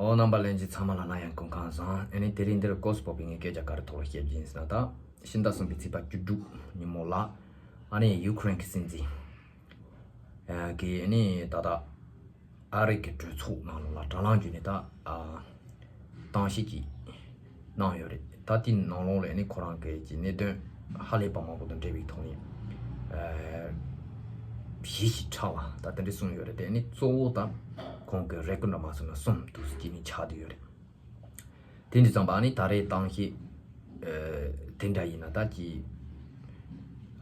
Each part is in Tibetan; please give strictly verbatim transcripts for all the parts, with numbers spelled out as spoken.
ཨོ། རྣམ་པ་ལྷན་རྒྱས་ཚང་མ་ལ་ནམ་ཡང་སྐུ་ཁམས་བཟང་། ཨ་ནི་དེ་རིང་འདིར་སྐོར་སྤོབས་པའི་ངས་སྐད་ཆ་ག་རེ་ཐོག་ལ་བཤད་ཀྱི་ཡིན་ཟེར་ན། ད་ཕྱི་ཟླ་གསུམ་པའི་ཚེས་པ་བཅུ་དྲུག་ཉིན་མོ་ལ། ཨ་ནི་ཡུ་ཁུ་རེན་གྱི་སྲིད་འཛིན་གྱིས་ཨ་ནི་ད་ལྟ་ཨ་རི་གི་གྲོས་ཚོགས་ནང་ལོགས་ལ་དྲ་ལམ་བརྒྱུད་ནས་ད་ཨ་གཏམ་བཤད་ཅིག་གནང་ཡོད་རེད། ད་དེའི་ནང་ལོགས་ལ་ཨ་ནི་ཁོ་རང་གི་ཀྱི་གནད་དོན་ཧ་ལས་པ་མང་པོ་དང་འབྲེལ་བའི་ཐོག་ནས་ཨ་གཞས་ཤིག་འཁྲབ་པ་ད་དེ་འདྲ་གསུངས་ཡོད་རེད། དེ་ཨ་ནི་གཙོ་བོ་ད་ཁོང་གི་རེ་སྐུལ་འདྲ་མ་སོང་ན་གསུམ་འདུག་སེ་ཅིག་ནི་ཆགས་བསྡད་ཡོད་རེད། དེ་འདྲ་ཙམ་པ་ནི་ད་རེས་གཏམ་བཤད་ཨ་དེ་འདྲ་ཡིན་ན། ད་ཀྱི་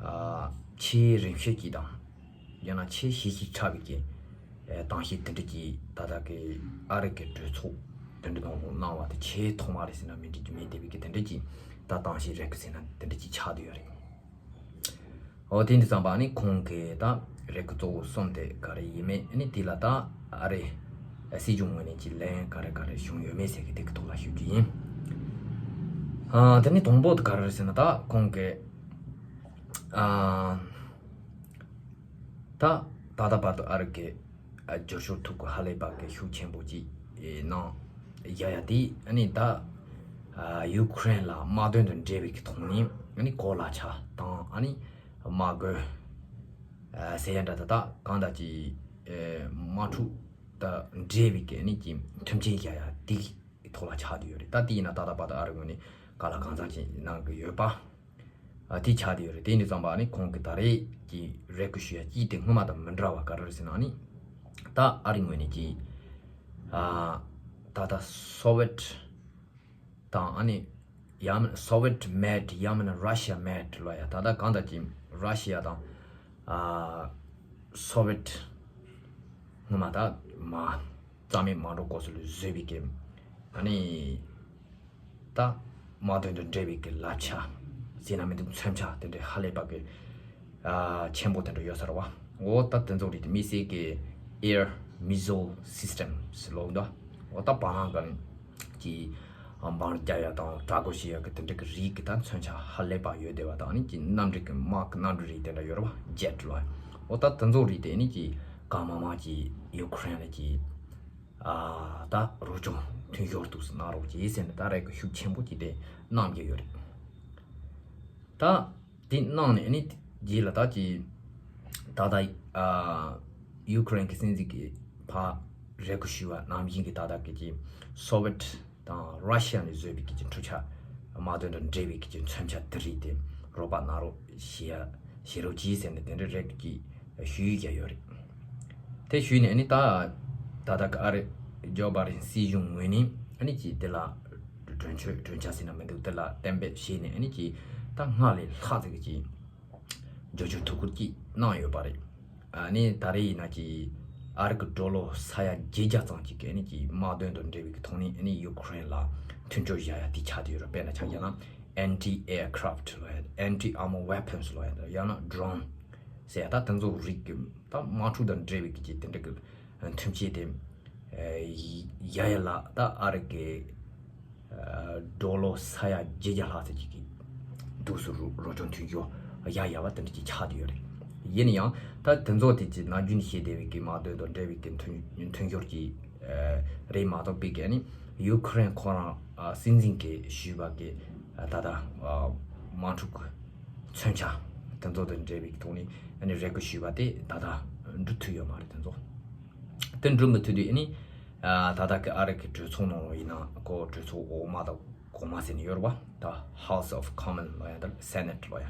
ཨ་ཆེས་རིང་ཤོས་ཀྱི་དང་ཡང་ན་ཆེས་གཞས་ཤིག་འཁྲབ་པའི་གི་ཨ་གཏམ་བཤད་དེ་འདྲ་ཀྱི་ད་ལྟ་གི་ཨ་རི་གི་གྲོས་ཚོགས་དེ་འདྲ་ནང་ལོགས་གནང་བ་དེ་ཆེས་ཐོག་མ་རེད་ཟེར་ན་མི་འགྲིག་རྒྱུ་མེད། དེ་བས་གི་དེ་འདྲ་ཀྱི་ད་གཏམ་བཤད་རེད་གི་ཟེར་ན་དེ་འདྲ་ཀྱི་ཆགས་བསྡད་ཡོད་རེད། འོ། དེ་འདྲ་ཙམ་པ་ནི་ཁོང་གི་ད་རེ་སྐུལ་གཙོ་བོ་གསུམ་དེ་ག་རེ་ཡིན་མིན་ནི་དེ་ལ་ད་ཨ་རི་སྲིད་གཞུང་ངོས་ནས་ཀྱི་ལན་ག་རེ་ག་རེ་བྱུང་ཡོད་མེད་ཟེར་གི་དེ་གི་ཐོག་ལ་ཞུ་རྒྱུ་ཡིན། ཨ་དེ་ནི་དང་པོ་དེ་ག་རེ་རེད་ཟེར་ན། ད་ཁོང་གི་ཨ་ད་ད་ལྟ་བར་དུ་ཨ་རི་གི་ཨ་བསྒྱུར་བཅོས་ཐུགས་ཁུར་ཧ་ལས་པ་གི་ཤུགས་ཆེན་པོ་ཅིག་གནང་ཡ་ཡ་དེ་ཨ་ནི་ད་ཨ་ཡུ་ཁུ་རེན་ལ་དམག་དོན་དང་འབྲེལ་བའི་གི་ཐོག་ནས་ཨ་ནི་གོ་ལག་ཆ་དང་ཨ་ནི་དམག་རྒོལ་ཨ་ཟེར་ཡ་འདྲ། ད་ད་གང་ལྟར་གྱི་ཨ་དམག་འཁྲུག་དང་འབྲེལ་བའི་གི་ཨ་ནི་གྱི་མཐུན་རྐྱེན་བཞག་ཡ་དེ་གི་ཐོག་ལ་ཆགས་བསྡད་ཡོད་རེད། ད་དེ་ཡིན་ན་ད་ལྟ་བར་དུ་ཨ་རི་ངོས་ནས་དཀའ་ལས་གང་འཚམ་ཅིག་གནང་གི་ཡོད་པ་ཨ་དེ་ཆགས་བསྡད་ཡོད་རེད། དེ་ཡིན་དུས་ཙམ་པ་ཨ་ནི་ཁོང་གི་ད་རེས་ཀྱི་རེ་སྐུལ་ཞུ་ཡ་གཅིག་དེ་སྔོན་མ་དང་མི་འདྲ་བ་ག་རེ་རེད་ཟེར་ན། ཨ་ནི་ད་ཨ་རི་ངོས་ནས་ཀྱི་ཨ་ད་ལྟ་སོ་ཝེད་དང་ཨ་ནི་ཡང་མིན་སོ་ཝེད་མེད་ཡང་མིན་ར་ཤི་ཡ་མེད་ལོ་ཡ། ད་ལྟ་གང་ལྟར་གྱི་ར་ཤི་ཡ་དང་ཨ་སོ་ཝེད་སྔོན་མ་ད་མ་རྩ་མེད་མ་འགྲོ་སྐབས་སུ་ལ་བཟོས་པའི་གི་ཨ་ནི་ད་དམག་དོན་དང་འབྲེལ་བའི་གི་ལག་ཆ་ཟེར་ན་མི་འདུག་མཚོན་ཆ་དེ་འདྲའི་ཧ་ལས་པ་གི་ཨ་ཆེན་པོ་དེ་འདྲ་ཡོད་ས་རེད་བ། འོ་ད་དེ་ཚོ་རེད། དེ་དམིགས་བསལ་གྱི་air missile systems ལབ་འདུག་འོ་ད་བ་ལང་གང་གི་འབར་རྒྱག་ཡ་དང་དྲག་རྒོལ་བྱེད་ཡ་གི་དེ་འདྲ་གི་རིགས་གི་ད་མཚོན་ཆ་ཧ་ལས་པ་ཡོད་བསྡད་པ་དང་། ཨ་ནི་གི་གནམ་གྲུ་གི་དམག་གི་གནམ་གྲུ་རིགས་དེ་འདྲ་ཡོད་རེད་བ། ཇེཊ་ལབ་ཡ། འོ་ད་དེ་ཚོ་རེད། དེ་ཨ་ནི་གི་གང་མང་མང་གི་ཡུ་ཁུ་རེན་ལ་གི་ཨ་ད་རོགས་སྐྱོར་མཐུན་སྦྱོར་འདུག་སེ་གནང་རོགས་གྱིས་ཟེར་ནས་ད་རེ་སྐུལ་ཤུགས་ཆེན་པོ་ཅིག་དེ་གནང་གི་ཡོད་རེད། ད་དེ་གནང་ནས་ཨ་ནི་རྗེས་ལ་ད་ཀྱི་ད་ལྟ་ཨ་ཡུ་ཁུ་རེན་གྱི་སྲིད་འཛིན་གྱིས་ཕར་རེ་སྐུལ་ཞུས་པ་ནང་བཞིན་གྱི་ད་ལྟ་གི་ཀྱི་སོ་ཝེད་དང་ར་ཤི་ཡ་ནས་བཟོས་པའི་ཀྱི་ཀྱི་འཕྲུལ་ཆས་དམག་དོན་དང་འབྲེལ་བའི་ཀྱི་ཀྱི་མཚོན་ཆ་དེ་རིགས་དེ་རོགས་པ་གནང་རོགས་ཞུ་ཡ་བྱེད་རོགས་གྱིས་ཟེར་ནས་དེ་འདྲའི་རེ་སྐུལ་ཞུས་ཡ་ཡོད་རེད། དེ་ཞུས་ནས་ཨ་ནི་ད་ད་ལྟ་གི་ཨ་རི་ཇོ་བྷ་ཌེན་སྲིད་གཞུང་ངོས་ནས་ཨ་ནི་ཀྱི་དེ་ལ་གྲོན་ཆོད་གྲོན་ཆ་ཟེར་ན་མི་འདུག་དེ་ལ་གཏན་འབེབས་བྱས་ནས་ཨ་ནི་ཀྱི་ད་སྔར་ལས་ལྷག་ཙམ་གྱི་ཀྱི་བསྒྱུར་བཅོས་ཐུགས་ཁུར་ཅིག་གནང་ཡོད་པ་རེད། ཨ་ནི་ད་རེས་ཡིན་ན་ཀྱི་ཨ་རི་གི་ཌོ་ལར་ས་ཡ་བརྒྱད་བརྒྱ་ཙམ་ཅིག་གི་ཨ་ནི་ཀྱི་དམག་དོན་དང་འབྲེལ་བའི་གི་ཐོག་ནས་ཨ་ནི་ཡུ་ཁུ་རེན་ལ་མཐུན་སྦྱོར་བཞག་ཡ་དེ་ཆགས་བསྡད་ཡོད་རེད། དཔེར་ན་ཆ་བཞག་ན་anti aircraft ལབ་ཡ། anti armor weapons ལབ་ཡ། ཡང་ན་ཌོ་རོན་ཟེར་ཡ། ད་དེ་ཚོ་རིགས་ཀྱི་ད་དམག་འཁྲུག་དང་འབྲེལ་བའི་གི་ཀྱི་དེ་འདྲ་གི་མཐུན་རྐྱེན་དེ་ཨ་ཡ་ཡ་ལ་ད་ཨ་རི་གི་ཨ་ཌོ་ལར་ས་ཡ་བརྒྱད་བརྒྱ་ལྷག་ཙམ་ཅིག་གི་འདུག་སེ་རོགས་རོགས་སྐྱོར་མཐུན་སྦྱོར་ཡ་ཡ་བ་དེ་འདྲ་ཅིག་ཆགས་བསྡད་ཡོད་རེད། ཡིན་ན་ཡང་ད་དེ་ཚོ་དེ་ཅིག་ནམ་རྒྱུན་བྱེད་བསྡད་པའི་གི་དམག་དོན་དང་འབྲེལ་བའི་གི་མཐུན་མཐུན་སྦྱོར་གྱི་ཨ་རེད་མ་གཏོགས་པའི་གི་ཨ་ནི་ཡུ་ཁུ་རེན་ཁོ་རང་ཨ་སྲིད་འཛིན་གྱིས་ཞུས་པ་གི་ཨ་ད་ལྟ་ཨ་དམག་འཁྲུག་གི་མཚོན་ཆ་དེ་ཚོ་དང་འབྲེལ་བའི་གི་ཐོག་ནས་ཨ་ནི་རེ་སྐུལ་ཞུས་པ་དེ་ད་ལྟ་འགྲུབ་ཐུབ་ཡོད་མ་རེད། དེ་ཚོ་དེ་འགྲུབ་མི་ཐུབ་དུས་ཨ་ནི་ཨ་ད་ལྟ་གི་ཨ་རི་གི་གྲོས་ཚོགས་ནང་ལ་ཡིན་ན་ཁོ་གྲོས་ཚོགས་འོག་མ་དང་གོང་མ་ཟེར་ནས་ཡོད་རེད་བ། ད་House of Commons ལབ་ཡ་དང་Senate ལབ་ཡ།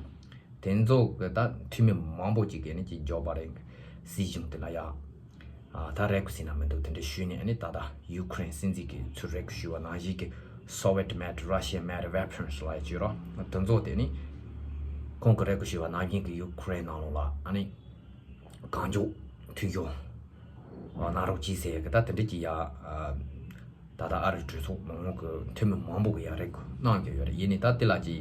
དེ་ཚོ་གི་ད་འཐུས་མི་མང་པོ་ཅིག་གིས་ནི་ཅིག་ཇོ་བྷ་ཌེན་གི་སྲིད་གཞུང་དེ་ལ་ཡ་ཨ་ད་རེ་སྐུལ་ཟེར་ན་མི་འདུག་དེ་འདྲ་ཞུས་ནས་ཨ་ནི་ད་ལྟ་ཡུ་ཁུ་རེན་སྲིད་འཛིན་གྱིས་ཚུར་རེ་སྐུལ་ཞུས་པ་ནང་བཞིན་གྱི་Soviet made Russian made weapons ལབ་ཡ་ཅིག་ཡོད་རེད། དེ་ཚོ་དེ་ནི་ཁོང་གིས་རེ་སྐུལ་ཞུས་པ་ནང་བཞིན་གྱི་ཡུ་ཁུ་རེན་ནང་ལོགས་ལ་ཨ་ནི་གང་མགྱོགས་མཐུན་སྦྱོར་གནང་རོགས་གྱིས་ཟེར་ཡ་གི་ད་དེ་འདྲ་ཅིག་ཡ་ཨ་ད་ལྟ་ཨ་རིའི་གྲོས་ཚོགས་ནང་ལོགས་ཀྱི་འཐུས་མི་མང་པོ་གིས་ཡ་རེ་སྐུལ་གནང་གི་ཡོད་རེད། ཡིན་ནའི་ད་དེ་ལ་ཅིག་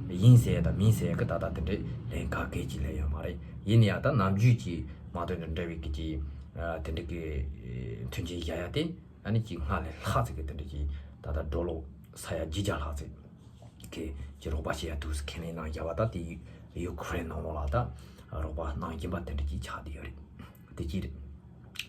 ཡིན་ཟེར་ཡ་དང་མིན་ཟེར་ཡ་གི་ད་ལྟ་དེ་འདྲའི་ལན་ག་གེ་ཅིག་ལན་ཡོད་མ་རེད། ཡིན་ནའི་ཡ་ད་ནམ་རྒྱུན་གྱི་དམག་དོན་དང་འབྲེལ་བའི་གི་ཅིག་ཨ་དེ་འདྲ་གི་མཐུན་རྐྱེན་བཞག་ཡ་དེ་ཨ་ནི་ཅིག་སྔར་ལས་ལྷག་ཙམ་གི་དེ་འདྲ་ཅིག་ད་ལྟ་ཌོ་ལར་ས་ཡ་བརྒྱད་བརྒྱ་ལྷག་ཙམ་གི་ཅིག་རོགས་པ་བྱེད་ཡ་འདུག་ཟེར་ཁས་ལེན་གནང་བཞག་པ། ད་དེ་ཡུ་ཁུ་རེན་ནང་ལོགས་ལ་ད་རོགས་པ་གནང་བཞིན་པ་དེ་འདྲ་ཅིག་ཆགས་བསྡད་ཡོད་རེད། དེ་གཅིག་རེད།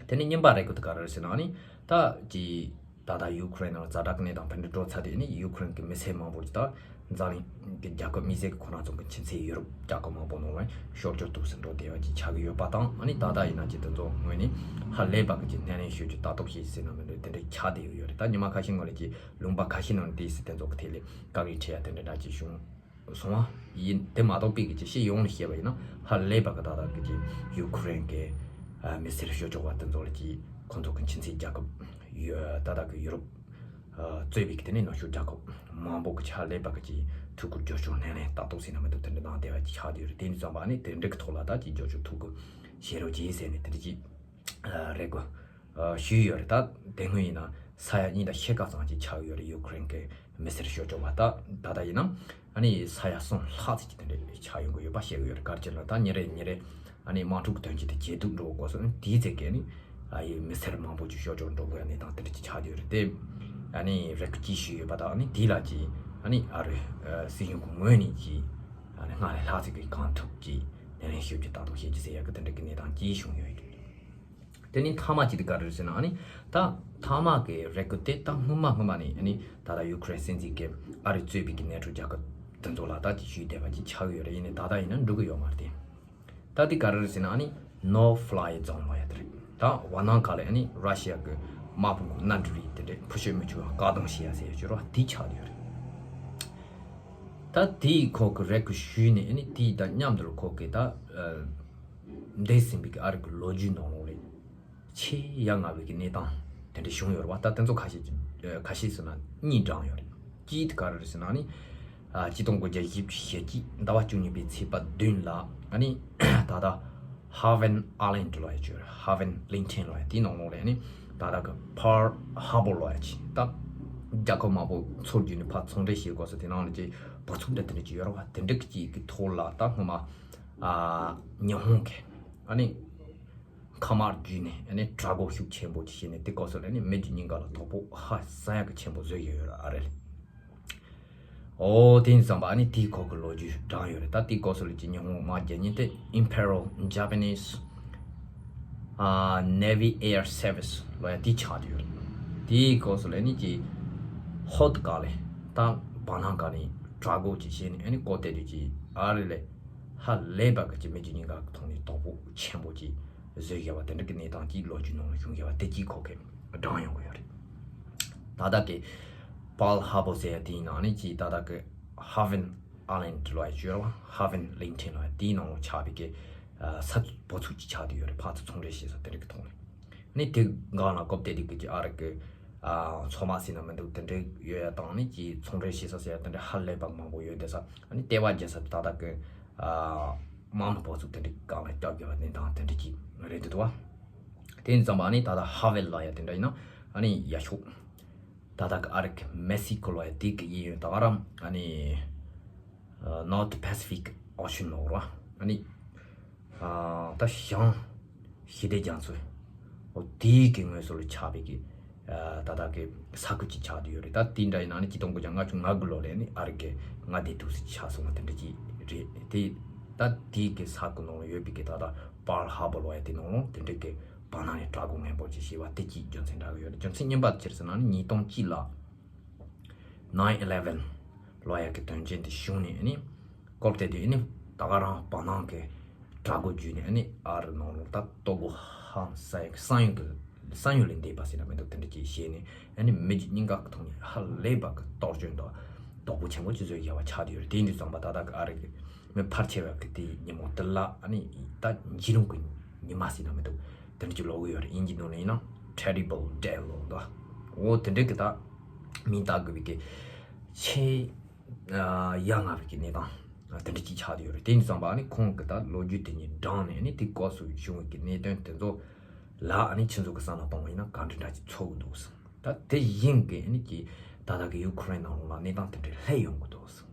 དེ་ནས་གཉིས་པ་རེ་སྐུལ་དེ་ག་རེ་རེད་ཟེར་ན་ཨ་ནི་ད་ཅིག་ ད་ལྟ་ཡུ་ཀེ་རེན་ནང་ཛ་དྲག་གི་གནས་སྟངས་ཕན་འབྲས་འགྲོ་ཚར་དུས་ནི་ཡུ་ཀེ་རེན་གྱི་མི་སེར་མང་པོ་ཅིག་ད་འཛམ་གླིང་གི་རྒྱལ་ཁབ་མི་སེར་གྱི་ཁོ་རང་ཚོ་གི་ཁྱིམ་མཚེས་ཡུ་རོབ་རྒྱལ་ཁབ་མང་པོ་ནང་ལ་ཤོར་སྐྱོད་ཐུབ་ཟིན་འགྲོ་བསྡད་པ་ཅིག་ཆགས་ཀྱི་ཡོད་པ་དང་། ཨ་ནི་ད་ལྟ་ཡིན་ན་ཅིག་དེ་ཚོ་ངོས་ནས་ཧ་ལས་པ་གི་ཅིག་སྣེ་ལེན་ཞུ་རྒྱུ་ལྟ་རྟོག་བྱེད་ཟེར་ན་མི་འདུག་དེ་འདྲ་ཆགས་བསྡད་ཡོད་རེད། ད་ཉི་མ་ཁ་ཤས་སྔོན་ལ་ཅིག་ལུང་པ་ཁ་ཤས་ནང་ནས་དེ་སྲིད་དེ་ཚོ་གི་ཐད་ལ་བཀག་རིས་ཁྲིད་ཡ་དེ་འདྲ་འདྲ་ཅིག་བྱུང་སོང་བ་ཡིན། དེ་མ་གཏོགས་པའི་གི་ཅིག་སྤྱི་ཡོངས་ནས་བཤད་པ་ཡིན་ན་ཧ་ལས་པ་གི་ད་ལྟ་གི་ཅིག་ཡུ་ཀེ་རེན་གི་ཨ་མི་སེར་ཤོར་སྐྱོད་པ་དེ་ཚོ་ལ་ཅིག་ཁོང་ཚོ་གི་ཁྱིམ་མཚེས་རྒྱལ་ཁབ་ཡོད་ད་ལྟ་གི་ཡུ་རོབ་ཨ་གཙོས་པའི་གི་དེ་ནས་ནུབ་ཕྱོགས་རྒྱལ་ཁབ་མང་པོ་གི་ཆ་ལས་པ་གི་ཅིག་ཐུགས་ཁུར་བསྐྱར་ཞིབ་སྣེ་ལེན་ལྟ་རྟོག་ཟེར་ན་མི་འདུག་དེ་འདྲ་གནང་བསྡད་པ་ཅིག་ཆགས་བསྡད་ཡོད་རེད། དེ་ཡིན་ཙང་པ་ཨ་ནི་དེ་འདྲ་གི་ཐོག་ལ་ད་ཅིག་བསྐྱར་ཞིབ་ཐུགས་ཁུར་བཞེས་རོགས་གྱིས་ཟེར་ནས་དེ་འདྲ་ཅིག་རེ་སྐུལ་ཞུས་ཡོད་རེད། ད་དེ་སྔོན་ཡིན་ན་ས་ཡ་གཉིས་དང་ཕྱེད་ཀ་ཙམ་ཅིག་ཆགས་ཡོད་རེད། ཡུ་ཀེ་རེན་གི་མི་སེར་ཤོར་སྐྱོད་པ་ད་ད་ལྟ་ཡིན་ན་ཨ་ནི་ས་ཡ་གསུམ་ལྷག་ཙམ་ཅིག་དེ་འདྲ་ཆགས་ཡོང་གི་ཡོད་པ་བཤད་ཀྱི་ཡོད་རེད། ག་རེ་བྱས་ན་ད་ཉིན་རེ་ཉིན་རེ་ཨ་ནི་དམག་འཁྲུག་དོན་རྐྱེན་དེ་ཇེ་སྡུག་འགྲོ་དགོས་སོང་། དེའི་ཚེ་གི་ཨ་ནི་ཨ་ཡི་མི་སེར་མང་པོ་ཅིག་ཤོར་སྐྱོད་འགྲོ་དགོས་ཡ་གནས་སྟངས་དེ་འདྲ་ཅིག་ཆགས་ཡོད་རེད། དེ་ཨ་ནི་རེ་སྐུལ་ཅིག་ཞུས་ཡོད་པ་དང་། ཨ་ནི་དེ་ལ་ཅིག་ཨ་ནི་ཨ་རི་སྲིད་གཞུང་གི་ངོས་ནས་ཅིག་ཨ་ནི་སྔར་ལས་ལྷག་ཙམ་གི་གང་ཐུབ་ཅིག་སྣེ་ལེན་ཞུ་རྒྱུ་ལྟ་རྟོག་བྱེད་རྒྱུ་ཟེར་ཡ་གི་དེ་འདྲ་གི་གནས་སྟངས་ཅིག་བྱུང་ཡོད། དེ་ནི་མཐའ་མ་ཅིག་དེ་ག་རེ་རེད་ཟེར་ན། ཨ་ནི་ད་མཐའ་མ་གི་རེ་སྐུལ་དེ་ད་སྔོན་མ་སྔོན་མ་ནས་ཨ་ནི་ད་ལྟ་ཡུ་ཀེ་རེན་སྲིད་འཛིན་གྱིས་ཨ་རི་གཙོས་པའི་གི་ནེ་ཊོ་རྒྱལ་ཁབ་དེ་ཚོ་ལ་ད་ཅིག་ཞུས་བསྡད་པ་ཅིག་ཆགས་ཡོད་རེད། ཡིན་ནའི་ད་ལྟ་ཡིན་ན་འགྲུབ་གི་ཡོད་མ་རེད་དེ། ད་དེ་ག་རེ་རེད་ཟེར་ན། ཨ་ནི་ནོ་ཕ་ལའི་ཛོན་ལབ་ཡ་དེ་རེད། ད་བར་སྣང་ག་ལ་ཨ་ནི་ར་ཤི་ཡ་གི་དམག་དཔུང་གི་མནའ་འབྲེལ་རིགས་དེ་འདྲས་ཕུ་ཤོད་མི་ཆོག་བཀག་སྡོམ་བྱེད་ཡ་ཟེར་ཡ་ཅིག་རོ་དེ་ཆགས་ཡོད་རེད། ད་དེའི་ཁོ་གི་རེ་སྐུལ་ཞུས་ནས། ཨ་ནི་དེའི་ད་མཉམ་དུ་ཁོ་གི་ད་ཨ་འདས་ཟིན་པའི་གི་ཨ་རི་གི་ལོ་རྒྱུས་ནང་ལོགས་ལས་ཆེས་ཡ་ང་བའི་གི་གནས་སྟངས་དེ་འདྲ་བྱུང་ཡོད་རེད་བ། ད་དེ་ཚོ་ཁ་ཤས་ཀྱི་ཁ་ཤས་ཟེར་ན་གཉིས་བགྲངས་ཡོད་རེད། གཅིག་དེ་ག་རེ་རེད་ཟེར་ན། ཨ་ནི་ཨ་གཅིག་སྟོང་དགུ་བརྒྱ་བཞི་བཅུ་ཞེ་གཅིག་ཟླ་བ་བཅུ་གཉིས་པའི་ཚེས་པ་བདུན་ལ། ཨ་ནི་ད་ལྟ་ཧ་ཝན་ཨའི་ལན་ཌི་ལབ་ཡ་ཅིག་ཡོད་རེད། ཧ་ཝན་གླིང་ཕྲན་ལབ་ཡ་དེའི་ནང་ལོགས་ལས། ཨ་ནི་ད་ལྟ་གི་པརལ་ཧར་བོར་ལབ་ཡ་ཅིག་ད་རྒྱལ་ཁབ་མང་པོ་ཚུར་བརྒྱུད་ནས་ཕར་ཚོང་འབྲེལ་བྱེད་དགོས་ས་དེ་ནང་ལ་ཅིག་འབོད་ཚིག་འདྲ་དེ་འདྲ་ཅིག་ཡོད་རེད་བ། དེ་འདྲ་གི་ཅིག་གི་ཐོག་ལ་ད་སྔོན་མ་ཨ་ཉི་ཧོང་གི་ཨ་ནི་མཁའ་དམག་བརྒྱུད་ནས་ཨ་ནི་དྲག་རྒོལ་ཤུགས་ཆེན་པོ་ཅིག་བྱས་ནས། དེ་སྐབས་སུ་ལ་ནི་མི་རྒྱུ་གཉིས་ཀ་ལ་དོ་ཕོག་ཧ་ཅང་ཡག་གི་ཆེན་པོ་བཟོས་ཡོད་ཡོད་རེད། ཨ་རི་ལ། ཨོ་དེ་ཡིན་ཙང་པ་ཨ་ནི་དེའི་ཁོ་གི་ལོ་རྒྱུས་བགྲངས་ཡོད་རེད། ད་དེའི་སྐབས་སུ་ལ་ཅིག་ཉི་ཧོང་དམག་རྒྱལ་ཉིན་དེ་Imperial Japanese ཨ་Navy Air Service ལབ་ཡ་དེ་ཆགས་བསྡད་ཡོད་རེད། དེའི་སྐབས་སུ་ལ་ནི་ཅིག་ཧོར་དཀར་ལ་ད་བར་སྣང་ག་ནས་དྲག་རྒོལ་ཅིག་བྱས་ནས། ཨ་ནི་ལྐོག་ལྟ་དུས་ཅིག་ཨ་རི་ལ་ཧ་ལས་པ་གི་ཅིག་མི་རྒྱུ་གཉིས་ཀ་གི་ཐོག་ནས་དོ་ཕོག་ཆེན་པོ་ཅིག་བཟོས་བཞག་པ་དེ་འདྲ་གི་གནས་སྟངས་ཅིག་ལོ་རྒྱུས་ནང་ལ་བྱུང་བཞག་པ་དེ་གཅིག་ཁོ་གིས་བགྲངས་ཡོང་གི་ཡོད་རེད། ད་ལྟ་གི་པརལ་ཧར་བོར་ཟེར་ཡ་དེའི་ནང་ནས་ཅིག་ད་ལྟ་གི་ཧ་ཝན་ཨའི་ལན་ཌི་ལབ་ཡ་ཅིག་ཡོད་རེད་བ། ཧ་ཝན་གླིང་ཕྲན་ལབ་ཡ་དེའི་ནང་ལ་ཆགས་པའི་གི་ཨ་ས་འབོད་ཚིག་ཅིག་ཆགས་བསྡད་ཡོད་རེད། ཕར་ཚུར་ཚོང་འབྲེལ་བྱེད་ས་དེ་འདྲ་གི་ཐོག་ནས། ནི་དེ་སྒང་ལ་ལྐོག་ལྟ་དུས་ཀྱི་ཨ་རི་གི་ཨ་མཚོ་དམག་ཟེར་ན་མི་འདུག་དེ་འདྲ་ཡོད་ཡ་དང་། ནི་ཅིག་ཚོང་འབྲེལ་བྱེད་ས་ཟེར་ཡ་དེ་འདྲ་ཧ་ལས་པ་མང་པོ་ཡོད་བསྡད་ས། ཨ་ནི་ལྟེ་བ་རྒྱལ་ས་ད་ལྟ་གི་ཨ་དམག་མི་འབོད་ཚིག་དེ་འདྲ་སྒང་ལ་སྐྱོད་དགོས་པ་གནས་སྟངས་དེ་འདྲ་ཅིག་རེད་འདུག་བ། དེ་ཡིན་ཙང་པ་ཨ་ནི་ད་ལྟ་ཧ་ཝེ་ལབ་ཡ་དེ་འདྲ་ཡིན་ན། ཨ་ནི་ཡ་ཤོག་ད་ལྟ་གི་ཨ་རི་གི་མེག་སི་ཀོ་ལབ་ཡ་དེ་གི་གཡས་གཡོན་ད་ག་རང་ཨ་ནི་ཨ་North Pacific Ocean ལབ་ར། ཨ་ནི་ཨ་ད་བྱང་ཞི་བདེ་རྒྱ་མཚོ། འོ་དེའི་གི་ངོས་སུ་ལ་ཆགས་པའི་གི་ཨ་ད་ལྟ་གི་ས་ཁུལ་ཅིག་ཆགས་བསྡད་ཡོད་རེད། ད་དེ་འདྲ་ཡིན་ན་ནི་གཅིག་སྟོང་དགུ་བརྒྱ་ལྔ་བཅུ་ང་དགུ་ལོ་ལ་ནི་ཨ་རི་གི་མངའ་སྡེ་འདུག་སེ་ཆགས་སོང་བ་དེ་འདྲ་ཅིག་རེད། དེ་ད་དེའི་གི་ས་ཁུལ་ནང་ལ་ཡོད་པའི་གི་ད་ལྟ་པརལ་ཧར་བོར་ལབ་ཡ་དེ་ནང་ལ་དེ་འདྲ་གི་བར་སྣང་ནས་དྲག་རྒོལ་ངན་པ་ཅིག་བྱས་པ་དེ་གཅིག་རྒྱུ་མཚན་འདྲ་གི་ཡོད་རེད། རྒྱུ་མཚན་གཉིས་པ་དེ་ཅི་རེད་ཟེར་ན་ནི་ཉིས་སྟོང་གཅིག་ལ་nine eleven ལབ་ཡ་གི་དོན་རྐྱེན་དེ་བྱུང་ནས་ནི་སྐབས་དེ་དུས་ནི་ད་ག་རང་བར་སྣང་གི་དྲག་རྒོལ་བརྒྱུད་ནས་ནི་ཨ་རི་ནང་ལོགས་ད་ལྟོ་གོ་ཧང་སང་ཡ་གི་བསམ་ཡུལ་གི་བསམ་ཡུལ་ལས་འདས་པ་ཟེར་ན་མི་འདུག་དེ་འདྲ་ཅིག་བྱས་ནས། ཨ་ནི་མི་རྒྱུ་གཉིས་ཀ་གི་ཐོག་ནས་ཧ་ལས་པ་གི་གཏོར་སྐྱོན་དང་དོ་ཕོག་ཆེན་པོ་ཅིག་བཟོས་བཞག་པ་ཆགས་བསྡད་ཡོད་རེད། དེ་ཡིན་དུས་ཙམ་པ་ད་ལྟ་གི་ཨ་རི་གི་མི་ཕལ་ཆེ་བ་གི་དེའི་ཉིན་མོ་དེ་ལ་ཨ་ནི་ད་འཇིགས་རུང་གི་ཉི་མ་ཟེར་ན་མི་འདུག་དེ་འདྲ་ཅིག་ལབ་གི་ཡོད་རེད། དབྱིན་ཇིའི་ནང་ནས་ཡིན་ན་terrible day ལབ་འདུག་འོ་དེ་འདྲ་གི་ད་མིང་བཏགས་དགོས་པའི་གི་ཆེས་ཨ་ཡ་ང་བའི་གི་གནས་སྟངས་དེ་འདྲ་ཅིག་ཆགས་བསྡད་ཡོད་རེད། དེ་ཡིན་ཙམ་པ་ཨ་ནི་ཁོང་གི་ད་ལོ་རྒྱུས་དེ་གཉིས་བགྲངས་ནས་ཨ་ནི་དེ་སྐབས་སུ་བྱུང་བའི་གི་གནད་དོན་དེ་ཚོ་ལ་ཨ་ནི་ཁྱེད་ཚོ་གི་བསམ་བློ་གཏོང་བ་ཡིན་ན་ག་འདྲ་འདྲ་ཅིག་ཚོར་གི་འདུག་ད་དེ་བཞིན་གི་ཨ་ནི་ཀྱི་ད་ལྟ་གི་ཡུ་ཁུ་རེན་ནང་ལོགས་ལ་གནས་སྟངས་དེ་འདྲ་སླེབས་ཡོང་གི་འདུག་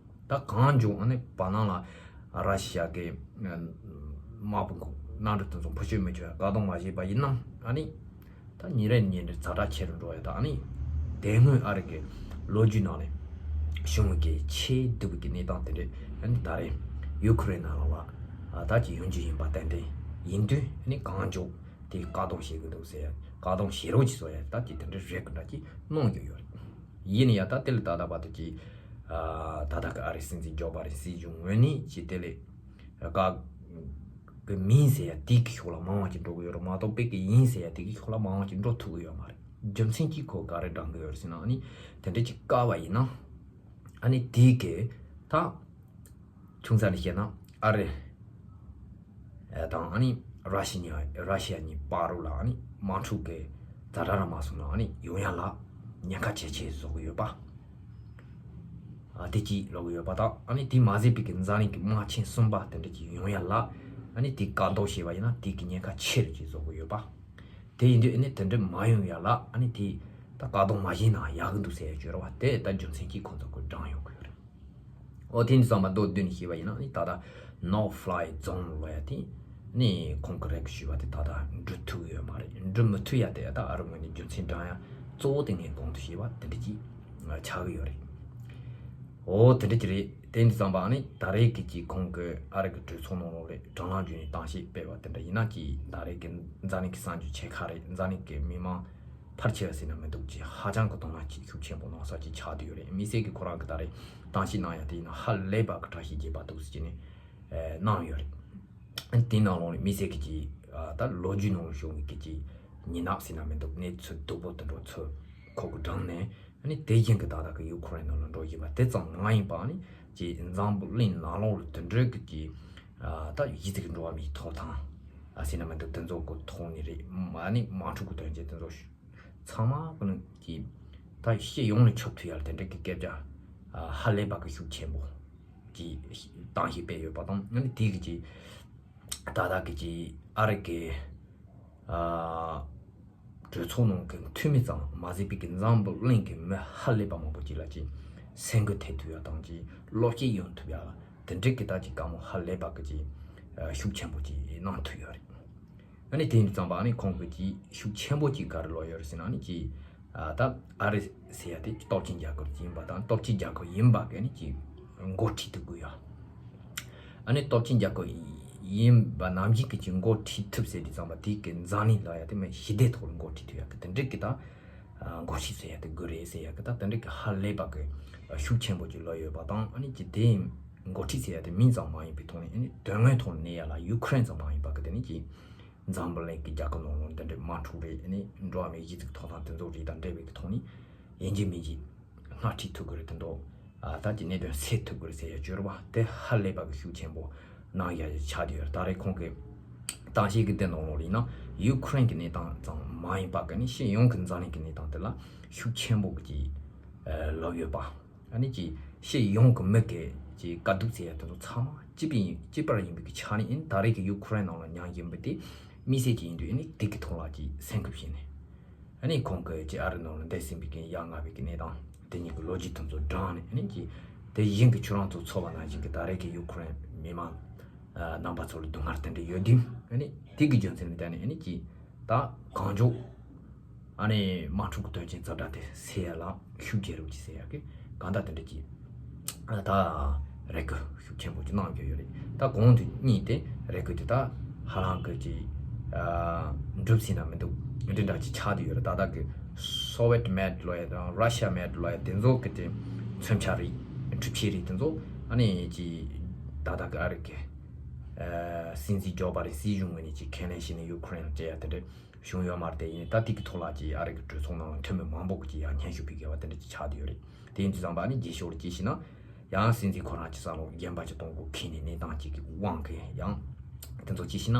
ད་གང་བྱུང་ཨ་ནི་བར་སྣང་ལ་ར་ཤི་ཡ་གི་དམག་དཔུང་གི་གནམ་གྲུ་དེ་ཚོ་ཕུ་ཤོད་མི་ཆོག་ཡ་བཀག་སྡོམ་མ་བྱས་པ་ཡིན་ན། ཨ་ནི་ད་ཉིན་རེ་ཉིན་རེ་ཛ་དྲག་ཆེ་རུ་འགྲོ་ཡ་དང་། ཨ་ནི་དེ་སྔོན་ཨ་རི་གི་ལོ་རྒྱུས་ནང་ནས་བྱུང་བའི་གི་ཆེས་སྡུག་པའི་གི་གནས་སྟངས་དེ་འདྲ་ཨ་ནི་ད་རེས་ཡུ་ཁུ་རེན་ནང་ལོགས་ལ་ད་ཅིག་ཡོང་རྒྱུ་ཡིན་པ་ཏན་ཏན་ཡིན་དུས། ཨ་ནི་གང་མགྱོགས་དེ་བཀག་སྡོམ་བྱེད་དགོས་འདུག་ཟེར་ཡ་ བཀག་སྡོམ་བྱེད་རོགས་ཀྱི་བཟོ་ཡ་ད་ཀྱི་དེ་འདྲ་རེད་གི་འདྲ་ཀྱི་གནང་རྒྱུ་ཡོད་རེད། ཡིན་ན་ཡང་ད་དེ་ལ་ད་ལྟ་བར་དུ་ཀྱི་ད་ལྟ་གི་ཨ་རི་སྲིད་འཛིན་ཇོ་བྷའི་ཌེན་སྲིད་གཞུང་ངོས་ནས་ཀྱི་དེ་ལས་བཀག་གི་མིན་ཟེར་ཡ་དེ་གི་ཕྱོགས་ལ་མང་བ་ཅིག་འགྲོ་གི་ཡོད་རེད་མ་གཏོགས་དཔེ་གི་ཡིན་ཟེར་ཡ་དེ་གི་ཕྱོགས་ལ་མང་བ་ཅིག་འགྲོ་ཐུབ་གི་ཡོད་མ་རེད། རྒྱུ་མཚན་གྱིས་ཁོ་ག་རེ་འདྲ་གི་ཡོད་རེད་ཟེར་ན་ཨ་ནི་དེ་འདྲ་ཅིག་བཀག་པ་ཡིན་ན་ཨ་ནི་དེ་གི་ད་ཆུང་ཙག་ནས་བཤད་ན་ཨ་རི་དང་ཨ་ནི་ར་ཤི་ཉ་ར་ཤི་ཡ་གཉིས་བར་རུ་ལ་ཨ་ནི་དམག་འཁྲུག་གི་ཛ་དྲག་ར་མ་སོང་ན་ཨ་ནི་ཡོང་ཡ་ལ་ཉེན་ཁ་ཇེ་ཆེ་བཟོ་གི་ཡོད་པ། ཨ་དེ་གཅིག་ལབ་གི་ཡོད་པ་དང་ཨ་ནི་དེ་མ་ཟད་པའི་གི་འཛམ་གླིང་གི་དམག་ཆེན་གསུམ་པ་དེ་འདྲ་ཅིག་ཡོང་ཡ་ལ་ཨ་ནི་དེ་བཀག་འགོག་བྱས་པ་ཡིན་ན་དེ་གི་ཉེན་ཁ་ཆེ་རུ་ཅིག་བཟོ་གི་ཡོད་པ། དེ་ཡིན་དུས་ཨ་ནི་དེ་འདྲ་མ་ཡོང་ཡ་ལ་ཨ་ནི་དེ་ད་བཀག་འགོག་མ་བྱས་ན་ཡག་གི་འདུག་ཟེར་ཡ་བརྗོད་ར་བ་དེ་ད་རྒྱུ་མཚན་གྱིས་ཁོང་ཚོ་གི་བགྲངས་ཡོང་གི་ཡོད་རེད། ཨོ་དེ་འདི་ཚང་མ་མདོར་བསྡུས་ནས་བཤད་པ་ཡིན་ན་ནི་ད་ལྟ་No Fly Zone ལབ་ཡ་དེ་ནི་ཁོང་གི་རེ་སྐུལ་ཞུས་པ་དེ་ད་ལྟ་འགྲུབ་ཐུབ་ཡོད་མ་རེད། འགྲུབ་མི་ཐུབ་ཡ་དེ་ད་ཨ་རི་ངོས་ནས་རྒྱུ་མཚན་བགྲང་ཡ་གཙོ་བོ་དེ་ངས་གོང་དུ་བཤད་པ་དེ་འདྲ་ཅིག་ཆགས་ཀྱི་ཡོད་རེད། ཨོ་དེ་འདྲ་ཅིག་རེད། དེ་འདི་ཚང་མ་ནི་ད་རེས་ཀྱི་ཅིག་ཁོང་གི་ཨ་རི་གི་གྲོས་ཚོགས་ནང་ལོགས་ལས་དྲ་ལམ་བརྒྱུད་ནས་གཏམ་བཤད་སྤེལ་བ་དེ་འདྲ་ཡིན་ན་ཅིག་ད་རེས་ཀྱི་འཛམ་གླིང་གི་གསར་འགྱུར་ཆེ་ཁག་རེད། འཛམ་གླིང་གི་མི་མང་ཕལ་ཆེ་བ་ཟེར་ན་མི་འདུག་ཅིག་ཧ་ཅང་གི་དོ་སྣང་ཅིག་ཤུགས་ཆེན་པོ་གནང་ས་ཅིག་ཆགས་བསྡད་ཡོད་རེད། དམིགས་བསལ་གྱི་ཁོ་རང་གི་ད་རེས་གཏམ་བཤད་གནང་ཡ་དེ་ཡིན་ན་ཧ་ལས་པ་གི་བཀྲ་ཤིས་རྒྱས་པ་འདུག་ཟེར་གྱི་ནས་གནང་ཡོད་རེད། དེའི་ནང་ལོགས་ནས་དམིགས་བསལ་གྱི་ཅིག་ད་ལོ་རྒྱུས་ནང་ལ་བྱུང་བའི་གི་ཅིག་ཉེས་ནག་ཟེར་ན་མི་འདུག་གནས་ཚུལ་སྡུག་པོ་དེ་འདྲ་ཚོ་ཁོ་གི་བགྲངས་ནས་ཨ་ནི་དེ་བཞིན་གྱི་ད་ལྟ་གི་ཡུ་ཁུ་རེན་ནང་ལ་འགྲོ་བཞིན་པ་དེ་ཙམ་མ་ཡིན་པ་ཨ་ནི་ཅིག་འཛམ་བུ་གླིང་ནང་ལོགས་ལ་དེ་འདྲའི་གི་ཅིག་ད་གཞི་རྩའི་འགྲོ་བ་མིའི་ཐོབ་ཐང་ཟེར་ན་མི་འདུག་དེ་ཚོ་གི་ཐོག་ནས་རེད། ཨ་ནི་དམག་འཁྲུག་གི་དོན་རྐྱེན་དེ་ཚོ་ཚང་མ་ཀུན་གྱིས་ད་སྤྱི་ཡོངས་ནས་ཁྱབ་ཐུབ་ཡ་ལ་དེ་འདྲ་གི་སྐད་ཆ་ཧ་ལས་པ་གི་ཤུགས་ཆེན་པོ་གི་གཏམ་ཞིག་སྤེལ་ཡོད་པ་དང་ཨ་ནི་དེ་གི་ཅིག་ད་ལྟ་གི་ཅིག་ཨ་རི་གི་གྲོས་ཚོགས་ནང་གི་འཐུས་མི་ཙམ་མ་ཟད་པའི་གི་འཛམ་བུ་གླིང་གི་མི་ཧ་ལས་པ་མང་པོ་ཅིག་ལ་ཅིག་སེམས་འགུལ་ཐེབས་ཐུབ་ཡ་དང་ཅིག་བློ་སྐྱེད་ཡོང་ཐུབ་ཡ་དེ་འདྲ་གི་ད་ཅིག་བཀའ་མོལ་ཧ་ལས་པ་གི་ཅིག་ཤུགས་ཆེན་པོ་ཅིག་གནང་ཐུབ་ཡོད་རེད། ཨ་ནི་དེ་ཡིན་དུས་ཙམ་པ་ཨ་ནི་ཁོང་གིས་ཅིག་ཤུགས་ཆེན་པོ་ཅིག་ག་རེ་ལབ་ཡོད་རེད་ཟེར་ན་ཨ་ནི་ཅིག་ད་ཨ་རི་ཟེར་ཡ་དེ་སྟོབས་ཆེན་རྒྱལ་ཁབ་ཅིག་ཡིན་པ་དང་སྟོབས་ཆེན་རྒྱལ་ཁབ་ཡིན་པ་གི་ཨ་ནི་ཅིག་འགོ་ཁྲིད་དུ་དགོས་ཡ། ཨ་ནི་སྟོབས་ཆེན་རྒྱལ་ཁབ་ཡིན་པ་ནམ་རྒྱུན་གི་ཅིག་འགོ་ཁྲིད་ཐུབ་ཟེར་དུས་ཙམ་པ་དེ་གི་འཛམ་གླིང་ལ་ཡ་དེ་མི་ཞི་བདེ་ཐོག་ལ་འགོ་ཁྲིད་ཐུབ་ཡ་གི་དེ་འདྲ་གི་ད་འགོ་ཁྲིད་ཟེར་ཡ་དེ་དགོས་རེད་ཟེར་ཡ་གི་ད་དེ་འདྲ་གི་ཧ་ལས་པ་གི་ཤུགས་ཆེན་པོ་ཅིག་ལབ་ཡོད་པ་དང་ཨ་ནི་ཅིག་དེ་འགོ་ཁྲིད་ཟེར་ཡ་དེ་མིང་ཙམ་མ་ཡིན་པའི་ཐོག་ནས་ཨ་ནི་དོན་དངོས་ཐོག་ནས་ཡ་ལ་ཡུ་ཁུ་རེན་ཙམ་མ་ཡིན་པ་གི་དེ་ནི་ཅིག་འཛམ་བུ་གླིང་གི་རྒྱལ་ཁབ་ནང་ལ་འདི་འདྲའི་དམག་འཁྲུག་རེད་ཨ་ནི་འགྲོ་བ་མིའི་གཞི་རྩའི་ཐོབ་ཐང་དེ་ཚོ་རེད་དང་འབྲེལ་བའི་གི་ཐོག་ནས་ཡིན་གཅིག་མིན་གཅིག་སྣེ་ཁྲིད་ཐུབ་དགོས་རེད། དེ་འདྲ་ད་ཀྱི་གནད་དོན་སེལ་ཐུབ་དགོས་རེད་ཟེར་ཡ་བརྗོད་ར་བ་དེ་ཧ་ལས་པ་གི་ཤུགས་ཆེན་པོ་གནང་ཡ་ཆགས་བསྡད་ཡོད་རེད། ད་རེས་ཁོང་གི་གཏམ་བཤད་ཀྱི་དེ་ནང་ལོགས་ལ་ཡིན་ན་ཡུ་ཁུ་རེན་གྱི་གནས་སྟངས་ཙམ་མ་ཡིན་པ་གི་ནི་སྤྱི་ཡོངས་ཀྱི་འཛམ་གླིང་གི་གནས་སྟངས་དེ་ལ་ཤུགས་ཆེན་པོ་གི་ལབ་ཡོད་པ། ཨ་ནི་ཅིག་སྤྱི་ཡོངས་ཀྱི་མི་གི་ཅིག་དཀའ་སྡུག་ཟེར་ཡ་དེ་ཚོ་ཚང་མ་གཅིག་པ་ཡིན་གཅིག་པར་ཡིན་པའི་གི་ཆ་ནས་ཡིན། ད་རེས་ཀྱི་ཡུ་ཁུ་རེན་ནང་ལ་མྱངས་བཞིན་པའི་དེ་དམིགས་བསལ་གྱི་ཡིན་དུས་ཨ་ནི་དེ་གི་ཐོག་ལ་ཅིག་སེམས་འགུལ་བྱས་ནས་ཨ་ནི་ཁོང་གི་ཅིག་ཨ་རི་ནང་ལ་འདས་ཟིན་པའི་གི་ཡ་ང་བའི་གི་གནས་སྟངས་དེ་གཉིས་ཀྱི་ལོ་རྒྱུས་དེ་ཚོ་བགྲངས་ནས་ཨ་ནི་ཅིག་དེ་བཞིན་གྱི་ཁྱོད་རང་ཚོ་ཚོར་བ་ནང་བཞིན་གྱི་ད་རེས་ཀྱི་ཡུ་ཁུ་རེན་མི་མང་རྣམ་པ་ཚོ་ལ་སྡུག་བསྔལ་དེ་འདྲ་ཡོད་དུས་ཨ་ནི་དེ་གི་རྒྱུ་མཚན་ལ་བརྟེན་ནས་ཨ་ནི་ཅིག་ད་གང་མགྱོགས་ཨ་ནི་དམག་འཁྲུག་གི་དོན་རྐྱེན་ཛ་དྲག་དེ་སེལ་ཡ་ལ་ཤུགས་རྒྱག་རོགས་གྱིས་ཟེར་ཡ་གི་གང་ལྟར་དེ་འདྲ་གྱི་ད་རེ་སྐུལ་ཤུགས་ཆེན་པོ་ཅིག་གནང་རྒྱུ་ཡོད་རེད། ད་གོང་དུ་གཉིས་དེ་རེ་སྐུལ་དེ་ད་ཧ་ལམ་གི་ཅིག་འགྲུབ་ཟིན་ན་མི་འདུག་འདི་འདྲ་ཅིག་ཆགས་བསྡད་ཡོད་རེད། ད་ལྟ་གི་Soviet Med ལོ་ཡ་དང་Russia Med ལོ་ཡ་དེ་ཚོ་གི་དེ་མཚོན་ཆ་རེད་གྲུབ་ཆ་རེད་དེ་ཚོ་ཨ་ནི་ཅིག་ད་ལྟ་གི་ཨ་རི་གི་སྲིད་འཛིན་ཇོ་བྷའི་ཌེན་སྲིད་གཞུང་ངོས་ནས་ཅིག་ཁས་ལེན་བྱས་ནས་ཡུ་ཁུ་རེན་ལ་སྤྲད་ཡ་དེ་འདྲ་བྱུང་ཡོད་མ་རེད། དེ་ཡིན་ད་དེ་གི་ཐོག་ལ་ཅིག་ཨ་རི་གི་གྲོས་ཚོགས་ནང་ལ་འཐུས་མི་མང་པོ་གི་ཅིག་ཡང་སྙན་ཞུ་ཕུལ་དགོས་པ་དེ་འདྲ་ཅིག་ཆགས་བསྡད་ཡོད་རེད། དེ་ཡིན་དུས་ཙམ་པ་ནི་རྗེས་ཕྱོགས་ལ་ཅིག་བྱས་ན་ཡང་སྲིད་འཛིན་ཁོ་རང་ཅིག་ས་ལོ་རྒན་པ་ཅིག་གཏོང་དགོས་ཁེལ་ནས་གནས་སྟངས་ཅིག་གི་དབང་གིས་ཡང་དེ་ཚོ་ཅིག་བྱས་ན་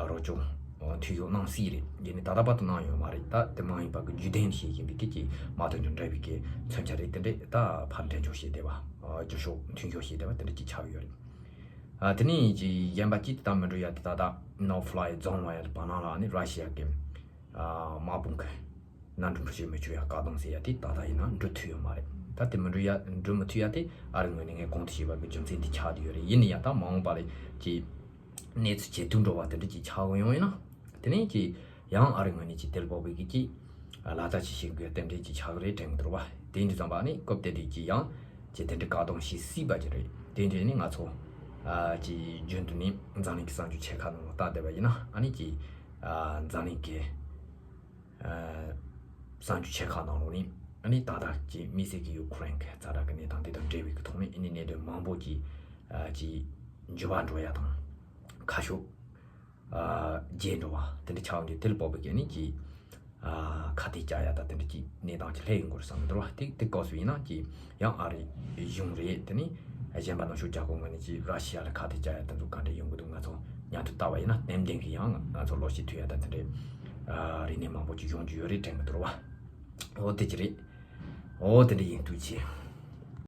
རོགས་སྐྱོར་འཐུས་ཤོར་གནང་སྲིད་རེད། དེ་ནི་ད་ལྟ་བར་དུ་གནང་ཡོད་མ་རེད། ད་དེ་གནང་ཡིན་པ་གི་རྒྱུ་ལྡན་བྱེད་བཞིན་པའི་གི་ཅིག་མ་དོན་དང་འབྲེལ་བའི་གི་མཚོན་ཆ་རེད། དེ་འདྲས་ད་ཕར་འགྲན་བསྡུར་བྱས་བསྡད་པ་རྒྱུ་ཤོག་མཐུན་ཤོག་བྱས་བསྡད་པ་དེ་འདྲ་ཅིག་ཆགས་ཡོད་རེད། ཨ་དེ་ནས་ཅིག་གཞན་པ་ཅིག་དང་མི་འགྲོ་ཡ་དེ་ད་ལྟ་No Fly Zone ལ་ཡ་བར་སྣང་ལ་ནི་ར་ཤི་ཡ་གི་དམག་དཔུང་གི་མནའ་འབྲུ་འཕུར་ཤོག་མི་ཆོག་ཡ་བཀག་སྡོམ་ཟེར་ཡ་དེ་ད་ལྟ་ཡིན་ན་འགྲུབ་ཐུབ་ཡོད་མ་རེད། ད་དེ་མི་འགྲུབ་ཡ་འགྲུབ་མི་ཐུབ་ཡ་དེ་ཨ་རི་ངོས་ནས་ངས་གོང་དུ་ཞུས་པ་གི་རྒྱུ་མཚན་དེ་ཆགས་བསྡད་ཡོད་རེད། ཡིན་ན་ཡང་ད་མ་འོངས་པ་ལ་ཅིག་གནས་ཚུལ་ཇེ་སྡུག་འགྲོ་བ་དེ་འདྲ་ཅིག་ཆགས་ཡོང་ཡིན་ན་དེ་ནས་ཅིག་ཡང་ཨ་རི་ངོས་ནས་ཅིག་དེར་ཕོག་པའི་གི་ཅིག་ལག་བསྟར་ཅིག་བྱེད་དགོས་རྟེན་འབྲེལ་ཅིག་ཆགས་ཀྱི་རེད་དྲན་གི་འདུག་བ། དེ་འདྲ་ཙམ་པ་ནི་སྐབས་དེ་དུས་ཀྱི་ཡང་ཅིག་དེ་འདྲ་བཀག་སྡོམ་བྱེད་སྲིད་པ་ཅིག་རེད། དེ་འདྲ་ནི་ང་ཚོ་ཨ་ཅིག་རྒྱུན་དུ་ནི་འཛམ་གླིང་གི་གསར་འགྱུར་ཆེ་ཁག་ནང་ལ་བལྟ་བསྡད་པ་ཡིན་ན་ཨ་ནི་ཅིག་ཨ་འཛམ་གླིང་གི་ གསར་འགྱུར་ཆེ་ཁག་ནང་ལོགས་ནས་ཨ་ནི་ད་ལྟ་གི་དམིགས་བསལ་གྱི་ཡུ་ཁུ་རེན་གྱི་ཛ་དྲག་གི་གནས་སྟངས་དེ་དང་འབྲེལ་བའི་གི་ཐོག་ནས་ཨ་ནི་གནད་དོན་མང་པོ་གྱི་ཨ་གྱི་འགྱུར་བ་འགྲོ་ཡ་དང་ཁ་ཕྱོགས་ཨ་བརྗེ་འགྲོ་བ་དེ་འདྲ་ཆགས་འདུག་དེ་ལ་དཔག་པའི་གི་ཨ་ནི་གྱི་ཨ་ཁ་གཏད་བཅག་ཡ་ད་དེ་འདྲ་གྱི་གནས་སྟངས་ཀྱི་སླེབས་ཡོང་གི་རེད་བསམ་གི་འདུག་བ། དེ་དེ་སྐབས་སུ་ཡིན་ན་གྱི་ཡང་ཨ་རི་གཞུང་རེད། དེ་ནི་གཞན་པ་ནང་ཕྱོགས་རྒྱལ་ཁབ་ངོས་ནས་ཀྱི་ར་ཤི་ཡ་ལ་ཁ་གཏད་བཅག་ཡ་དེ་ཚོ་ག་འདྲ་ཡོང་གི་འདུག་ང་ཚོ་མཉམ་དུ་ལྟ་བ་ཡིན་ན་ཏན་ཏན་གྱི་ཡང་ང་ཚོ་བློ་ཤེས་ཐུབ་ཡ་ད་དེ་འདྲའི་ཨ་རིག་གནས་མང་པོ་ཅིག་ཡོང་རྒྱུ་ཡོད་རེད་དྲན་གི་འདུག་བ། འོ་དེ་ཅི་རེད། འོ་དེ་འདྲ་ཡིན་དུས་ཆེ།